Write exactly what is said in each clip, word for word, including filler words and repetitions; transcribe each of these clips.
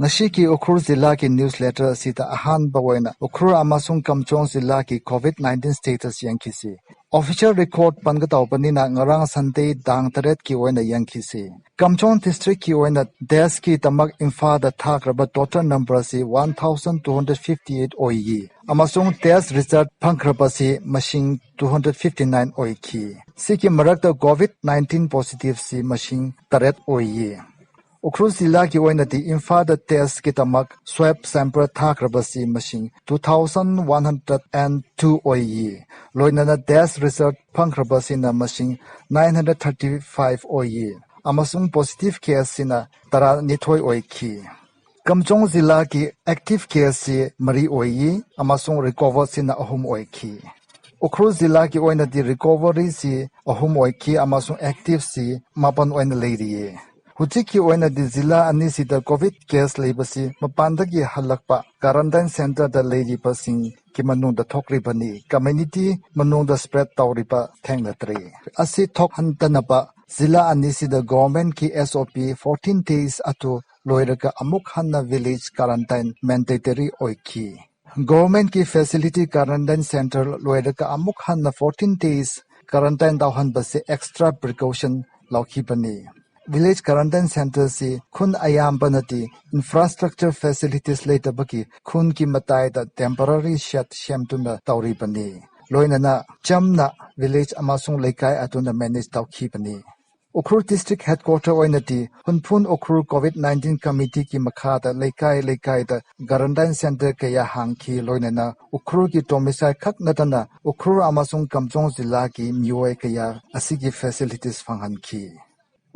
ꯉꯁꯤꯒꯤ ꯎꯈ꯭ꯔꯨꯜ ꯖꯤꯂꯥꯒꯤ news letter ꯑꯁꯤꯗ ꯑꯍꯥꯟꯕ ꯑꯣꯏꯅ ꯎꯈ꯭ꯔꯨꯜ ꯑꯃꯁꯨꯡ ꯀꯝꯆꯣꯡ ꯖꯤꯂꯥꯒꯤ ꯀꯣꯚꯤꯗ ꯅꯥꯏꯟꯇꯤꯟ ꯁ꯭ꯇꯦꯇꯁ ꯌꯦꯡꯈꯤꯁꯤ꯫ ꯑꯣꯐꯤꯁꯤꯌꯦꯜ ꯔꯦꯀꯣꯔꯗ ꯄꯟꯒꯗꯧꯕꯅꯤꯅ ꯉꯔꯥꯡ ꯁꯟꯗꯦ ꯇꯥꯡ ꯇꯔꯦꯠꯀꯤ ꯑꯣꯏꯅ ꯌꯦꯡꯈꯤꯁꯤ꯫ ꯀꯝꯆꯣꯡ ꯗꯤꯁꯇ꯭ꯔꯤꯛꯀꯤ ꯑꯣꯏꯅ ꯇꯦꯁꯀꯤꯗꯃꯛ ꯏꯝꯐꯥꯜꯗ ꯊꯥꯈ꯭ꯔꯕ ꯇꯣꯇꯦꯜ ꯅꯝꯕꯔ ꯑꯁꯤ one thousand two hundred fifty eight ꯑꯣꯏꯌꯦ ꯑꯃꯁꯨꯡ ꯇꯦꯁ ꯔꯤꯖꯜꯠ ꯐꯪꯈ꯭ꯔꯕꯁꯤ ꯃꯁꯤꯡ ꯇꯨ ꯍꯟꯗ꯭ꯔꯦꯠ ꯐꯤꯐꯇꯤ ꯅꯥꯏꯟ ꯑꯣꯏꯈꯤ꯫ ꯁꯤꯒꯤ ꯃꯔꯛꯇ ꯀꯣꯚꯤꯗ ꯅꯥꯏꯟꯇꯤꯟ ꯄꯣꯖꯤꯇꯤꯚꯁꯤ ꯃꯁꯤꯡ ꯇꯔꯦꯠ ꯑꯣꯏꯌꯦ꯫ ꯎꯈ꯭ꯔꯨꯜ ꯖꯤꯂꯥꯒꯤ ꯑꯣꯏꯅꯗꯤ ꯏꯝꯐꯥꯜꯗ ꯇꯦꯁꯀꯤꯗꯃꯛ ꯁ꯭ꯋꯦꯕ ꯁꯦꯝꯄꯜ ꯊꯥꯈ꯭ꯔꯕꯁꯤ ꯃꯁꯤꯡ two thousand one hundred and two ꯑꯣꯏꯌꯦ꯫ ꯂꯣꯏꯅꯅ ꯇꯦꯁ ꯔꯤꯖꯜꯠ ꯐꯪꯈ꯭ꯔꯕꯁꯤꯅ ꯃꯁꯤꯡ ꯅꯥꯏꯟ ꯍꯟꯗ꯭ꯔꯦꯠ ꯊꯥꯔꯇꯤ ꯐꯥꯏꯚ ꯑꯣꯏꯌꯦ ꯑꯃꯁꯨꯡ ꯄꯣꯖꯤꯇꯤꯚ ꯀꯦꯁꯁꯤꯅ ꯇꯔꯥꯅꯤꯊꯣꯏ ꯑꯣꯏꯈꯤ꯫ ꯀꯝꯆꯣꯡ ꯖꯤꯂꯥꯒꯤ ꯑꯦꯛꯇꯤꯚ ꯀꯦꯁꯁꯤ ꯃꯔꯤ ꯑꯣꯏꯌꯦ ꯑꯃꯁꯨꯡ ꯔꯤꯀꯣꯚꯔꯁꯤꯅ ꯑꯍꯨꯝ ꯑꯣꯏꯈꯤ꯫ ꯎꯈ꯭ꯔꯨꯜ ꯖꯤꯂꯥꯒꯤ ꯑꯣꯏꯅꯗꯤ ꯔꯤꯀꯣꯚꯔꯤꯁꯤ ꯑꯍꯨꯝ ꯑꯣꯏꯈꯤ ꯑꯃꯁꯨꯡ ꯑꯦꯛꯇꯤꯚꯁꯤ ꯃꯥꯄꯟ ꯑꯣꯏꯅ ꯂꯩꯔꯤꯌꯦ꯫ ꯍꯧꯖꯤꯛꯀꯤ ꯑꯣꯏꯅꯗꯤ ꯖꯤꯂꯥ ꯑꯅꯤꯁꯤꯗ ꯀꯣꯚꯤꯗ ꯀꯦꯁ ꯂꯩꯕꯁꯤ ꯃꯄꯥꯟꯗꯒꯤ ꯍꯜꯂꯛꯄ ꯀ꯭ꯋꯥꯔꯦꯟꯇꯥꯏꯟ ꯁꯦꯟꯇꯔꯗ ꯂꯩꯔꯤꯕꯁꯤꯡꯒꯤ ꯃꯅꯨꯡꯗ ꯊꯣꯛꯂꯤꯕꯅꯤ꯫ ꯀꯝꯃ꯭ꯌꯨꯅꯤꯇꯤ ꯃꯅꯨꯡꯗ ꯁ꯭ꯄ꯭ꯔꯦꯗ ꯇꯧꯔꯤꯕ ꯊꯦꯡꯅꯗ꯭ꯔꯤ꯫ ꯑꯁꯤ ꯊꯣꯛꯍꯟꯗꯅꯕ ꯖꯤꯂꯥ ꯑꯅꯤꯁꯤꯗ ꯒꯣꯚꯔꯟꯃꯦꯟꯠꯀꯤ ꯑꯦꯁ ꯑꯣ ꯄꯤ ꯐꯣꯔꯇꯤꯟ ꯗꯦꯖ ꯑꯗꯨ ꯂꯣꯏꯔꯒ ꯑꯃꯨꯛ ꯍꯟꯅ ꯚꯤꯂꯦꯖ ꯀ꯭ꯋꯥꯔꯦꯟꯇꯥꯏꯟ ꯃꯦꯟꯗꯦꯇꯔꯤ ꯑꯣꯏꯈꯤ꯫ ꯒꯣꯚꯔꯟꯃꯦꯟꯠꯀꯤ ꯐꯦꯁꯤꯂꯤꯇꯤ ꯀ꯭ꯋꯥꯔꯦꯟꯇꯥꯏꯟ ꯁꯦꯟꯇꯔ ꯂꯣꯏꯔꯒ ꯑꯃꯨꯛ ꯍꯟꯅ ꯐꯣꯔꯇꯤꯟ ꯗꯦꯖ ꯀ꯭ꯋꯥꯔꯦꯟꯇꯥꯏꯟ ꯇꯧꯍꯟꯕꯁꯦ ꯑꯦꯛꯁꯇ꯭ꯔꯥ ꯄ꯭ꯔꯤꯀꯣꯁꯟ ꯂꯧꯈꯤꯕꯅꯤ꯫ ꯚꯤꯂꯦꯖ ꯀ꯭ꯋꯥꯔꯦꯟꯇꯥꯏꯟ ꯁꯦꯟꯇꯔꯁꯤ ꯈꯨꯟ ꯑꯌꯥꯝꯕꯅꯗꯤ ꯏꯟꯐ꯭ꯔꯥꯁ꯭ꯇ꯭ꯔꯛꯆꯔ ꯐꯦꯁꯤꯂꯤꯇꯤꯁ ꯂꯩꯇꯕꯒꯤ ꯈꯨꯟꯒꯤ ꯃꯇꯥꯏꯗ ꯇꯦꯝꯄꯔꯔꯤ ꯁꯦꯗ ꯁꯦꯝꯗꯨꯅ ꯇꯧꯔꯤꯕꯅꯤ꯫ ꯂꯣꯏꯅꯅ ꯆꯝꯅ ꯚꯤꯂꯦꯖ ꯑꯃꯁꯨꯡ ꯂꯩꯀꯥꯏ ꯑꯗꯨꯅ ꯃꯦꯅꯦꯖ ꯇꯧꯈꯤꯕꯅꯤ꯫ ꯎꯈ꯭ꯔꯨꯜ ꯗꯤꯁꯇ꯭ꯔꯤꯛ ꯍꯦꯗꯀ꯭ꯋꯥꯇꯔ ꯑꯣꯏꯅꯗꯤ ꯍꯨꯟꯐꯨꯟ ꯎꯈ꯭ꯔꯨꯜ ꯀꯣꯚꯤꯗ ꯅꯥꯏꯟꯇꯤꯟ ꯀꯃꯤꯇꯤꯒꯤ ꯃꯈꯥꯗ ꯂꯩꯀꯥꯏ ꯂꯩꯀꯥꯏꯗ ꯀ꯭ꯋꯥꯔꯦꯟꯇꯥꯏꯟ ꯁꯦꯟꯇꯔ ꯀꯌꯥ ꯍꯥꯡꯈꯤ꯫ ꯂꯣꯏꯅꯅ ꯎꯈ꯭ꯔꯨꯜꯒꯤ ꯗꯣꯃꯤꯁꯥꯏꯜ ꯈꯛ ꯅꯠꯇꯅ ꯎꯈ꯭ꯔꯨꯜ ꯑꯃꯁꯨꯡ ꯀꯝꯆꯣꯡ ꯖꯤꯂꯥꯒꯤ ꯃꯤꯑꯣꯏ ꯀꯌꯥ ꯑꯁꯤꯒꯤ ꯐꯦꯁꯤꯂꯤꯇꯤꯁ ꯐꯪꯍꯟꯈꯤ꯫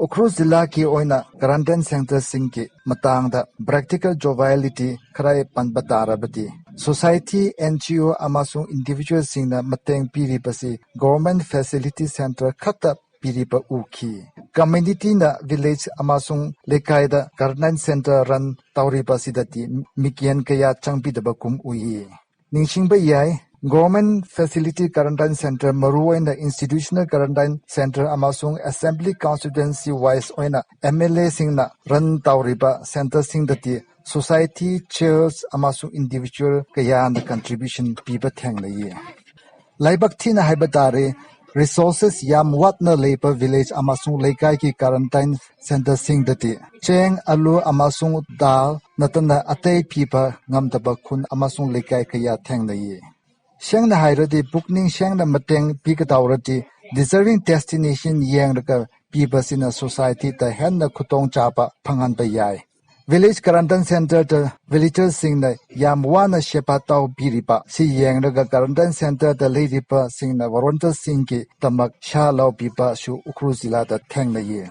ꯎꯈ꯭ꯔꯨꯜ ꯖꯤꯂꯥꯒꯤ ꯑꯣꯏꯅ ꯀ꯭ꯋꯥꯔꯦꯟꯇꯥꯏꯟ ꯁꯦꯟꯇꯔꯁꯤꯡꯒꯤ ꯃꯇꯥꯡꯗ ꯄ꯭ꯔꯦꯛꯇꯤꯀꯦꯜ ꯖꯣꯕꯥꯏꯂꯤꯇꯤ ꯈꯔ ꯄꯟꯕ ꯇꯥꯔꯕꯗꯤ, ꯁꯣꯁꯥꯏꯇꯤ, ꯑꯦꯟ ꯖꯤ ꯑꯣ ꯑꯃꯁꯨꯡ ꯏꯟꯗꯤꯚꯤꯖꯨꯋꯦꯜꯁꯤꯡꯅ ꯃꯇꯦꯡ ꯄꯤꯔꯤꯕꯁꯤ ꯒꯣꯚꯔꯟꯃꯦꯟꯠ ꯐꯦꯁꯤꯂꯤꯇꯤ ꯁꯦꯟꯇꯔ ꯈꯛꯇ ꯄꯤꯔꯤꯕ ꯎꯈꯤ꯫ ꯀꯝꯃ꯭ꯌꯨꯅꯤꯇꯤꯅ ꯚꯤꯂꯦꯖ ꯑꯃꯁꯨꯡ ꯂꯩꯀꯥꯏꯗ ꯀ꯭ꯋꯥꯔꯦꯟꯇꯥꯏꯟ ꯁꯦꯟꯇꯔ ꯔꯟ ꯇꯧꯔꯤꯕꯁꯤꯗꯗꯤ ꯃꯤꯠꯌꯦꯡ ꯀꯌꯥ ꯆꯪꯕꯤꯗꯕꯒꯨꯝ ꯎꯏ꯫ ꯅꯤꯡꯁꯤꯡꯕ ꯌꯥꯏ, ꯒꯣꯚꯔꯟꯃꯦꯟꯠ ꯐꯦꯁꯤꯂꯤꯇꯤ ꯀ꯭ꯋꯥꯔꯦꯟꯇꯥꯏꯟ ꯁꯦꯟꯇꯔ, ꯃꯔꯨꯑꯣꯏꯅ ꯏꯟꯁꯇꯤꯇ꯭ꯌꯨꯁꯅꯦꯜ ꯀ꯭ꯋꯥꯔꯦꯟꯇꯥꯏꯟ ꯁꯦꯟꯇꯔ ꯑꯃꯁꯨꯡ ꯑꯦꯁꯦꯝꯕ꯭ꯂꯤ ꯀꯟꯁꯇꯤꯇ꯭ꯋꯦꯟꯁꯤ ꯋꯥꯏꯖ ꯑꯣꯏꯅ ꯑꯦꯝ ꯑꯦꯜ ꯑꯦꯁꯤꯡꯅ ꯔꯟ ꯇꯧꯔꯤꯕ ꯁꯦꯟꯇꯔꯁꯤꯡꯗꯗꯤ society, church ꯑꯃꯁꯨꯡ individual ꯀꯌꯥꯅ contribution ꯄꯤꯕ ꯊꯦꯡꯅꯩꯌꯦ꯫ ꯂꯥꯏꯕꯛ ꯊꯤꯅ ꯍꯥꯏꯕ ꯇꯥꯔꯦ, resources ꯌꯥꯝ ꯋꯥꯠꯅ ꯂꯩꯕ village ꯑꯃꯁꯨꯡ ꯂꯩꯀꯥꯏꯒꯤ quarantine centreꯁꯤꯡꯗꯗꯤ ꯆꯦꯡ, ꯑꯂꯨ ꯑꯃꯁꯨꯡ ꯗꯥꯜ ꯅꯠꯇꯅ ꯑꯇꯩ ꯄꯤꯕ ꯉꯝꯗꯕ ꯈꯨꯟ ꯑꯃꯁꯨꯡ ꯂꯩꯀꯥꯏ ꯀꯌꯥ ꯊꯦꯡꯅꯩꯌꯦ꯫ ꯁꯦꯡꯅ ꯍꯥꯏꯔꯗꯤ, ꯄꯨꯛꯅꯤꯡ ꯁꯦꯡꯅ ꯃꯇꯦꯡ ꯄꯤꯒꯗꯧꯔꯗꯤ, deserving destination ꯌꯦꯡꯂꯒ ꯄꯤꯕꯁꯤꯅ societyꯗ ꯍꯦꯟꯅ ꯈꯨꯗꯣꯡꯆꯥꯕ ꯐꯪꯍꯟꯕ ꯌꯥꯏ꯫ Village quarantine centreꯗ villagerꯁꯤꯡꯅ ꯌꯥꯝ ꯋꯥꯅ ꯁꯦꯕꯥ ꯇꯧꯕꯤꯔꯤꯕ ꯁꯤ ꯌꯦꯡꯂꯒ quarantine centreꯗ ꯂꯩꯔꯤꯕꯁꯤꯡꯅ volunteerꯁꯤꯡꯒꯤꯗꯃꯛ ꯁꯥ ꯂꯧꯕꯤꯕꯁꯨ ꯎꯈ꯭ꯔꯨꯜ ꯖꯤꯂꯥꯗ ꯊꯦꯡꯅꯩꯌꯦ꯫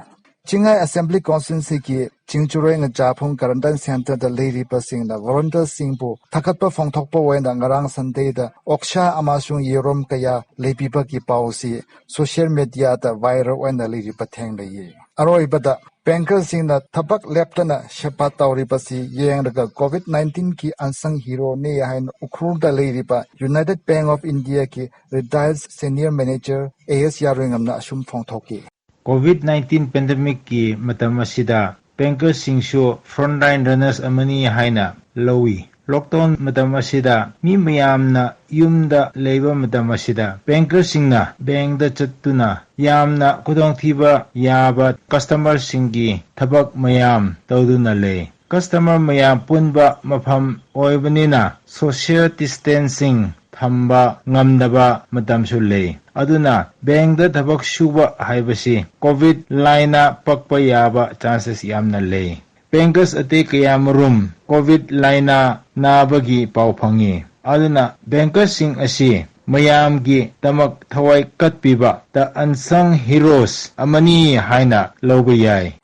ꯆꯤꯡꯉꯥꯏ Assembly Constituencyꯒꯤ ꯆꯤꯡꯆꯨꯔꯣꯏ ꯉꯆꯥꯐꯨꯡ quarantine centreꯗ ꯂꯩꯔꯤꯕꯁꯤꯡꯅ volunteerꯁꯤꯡꯕꯨ ꯊꯥꯒꯠꯄ ꯐꯣꯡꯗꯣꯛꯄ ꯑꯣꯏꯅ ꯉꯔꯥꯡ Sundayꯗ ꯑꯣꯛꯁꯥ ꯑꯃꯁꯨꯡ ꯌꯦꯔꯨꯝ ꯀꯌꯥ ꯂꯩꯕꯤꯕꯒꯤ ꯄꯥꯎꯁꯤ social mediaꯗ viral ꯑꯣꯏꯅ ꯂꯩꯔꯤꯕ ꯊꯦꯡꯅꯩꯌꯦ꯫ ꯑꯔꯣꯏꯕꯗ, bankerꯁꯤꯡꯅ ꯊꯕꯛ ꯂꯦꯞꯇꯅ ꯁꯦꯕꯥ ꯇꯧꯔꯤꯕꯁꯤ ꯌꯦꯡꯂꯒ COVID nineteenꯒꯤ unsung heroꯅꯤ ꯍꯥꯏꯅ ꯎꯈ꯭ꯔꯨꯜꯗ ꯂꯩꯔꯤꯕ United Bank of Indiaꯒꯤ retired senior manager A S ꯌꯥꯔꯣꯏꯉꯝꯅ ꯑꯁꯨꯝ ꯐꯣꯡꯗꯣꯛꯈꯤ꯫ COVID nineteen pandemicꯀꯤ ꯃꯇꯝ ꯑꯁꯤꯗ bankerꯁꯤꯡꯁꯨ frontline runners ꯑꯃꯅꯤ ꯍꯥꯏꯅ ꯂꯧꯏ꯫ Lockdown ꯃꯇꯝ ꯑꯁꯤꯗ ꯃꯤ ꯃꯌꯥꯝꯅ ꯌꯨꯝꯗ ꯂꯩꯕ ꯃꯇꯝ ꯑꯁꯤꯗ bankerꯁꯤꯡꯅ bankꯇ ꯆꯠꯇꯨꯅ ꯌꯥꯝꯅ ꯈꯨꯗꯣꯡꯊꯤꯕ ꯌꯥꯕ customerꯁꯤꯡꯒꯤ ꯊꯕꯛ ꯃꯌꯥꯝ ꯇꯧꯗꯨꯅ ꯂꯩ꯫ Customer ꯃꯌꯥꯝ ꯄꯨꯟꯕ ꯃꯐꯝ ꯑꯣꯏꯕꯅꯤꯅ social distancing ꯊꯝꯕ ꯉꯝꯗꯕ ꯃꯇꯝꯁꯨ ꯂꯩ꯫ ꯑꯗꯨꯅ bankꯇ ꯊꯕꯛ ꯁꯨꯕ ꯍꯥꯏꯕꯁꯤ COVID ꯂꯥꯏꯅꯥ ꯄꯛꯄ ꯌꯥꯕ chances ꯌꯥꯝꯅ ꯂꯩ꯫ Bankers ꯑꯇꯩ ꯀꯌꯥꯃꯔꯨꯝ COVID ꯂꯥꯏꯅꯥ ꯅꯥꯕꯒꯤ ꯄꯥꯎ ꯐꯪꯏ꯫ ꯑꯗꯨꯅ bankersꯁꯤꯡ ꯑꯁꯤ ꯃꯌꯥꯝꯒꯤꯗꯃꯛ ꯊꯋꯥꯏ ꯀꯠꯄꯤꯕ the unsung heroes ꯑꯃꯅꯤ ꯍꯥꯏꯅ ꯂꯧꯕ ꯌꯥꯏ꯫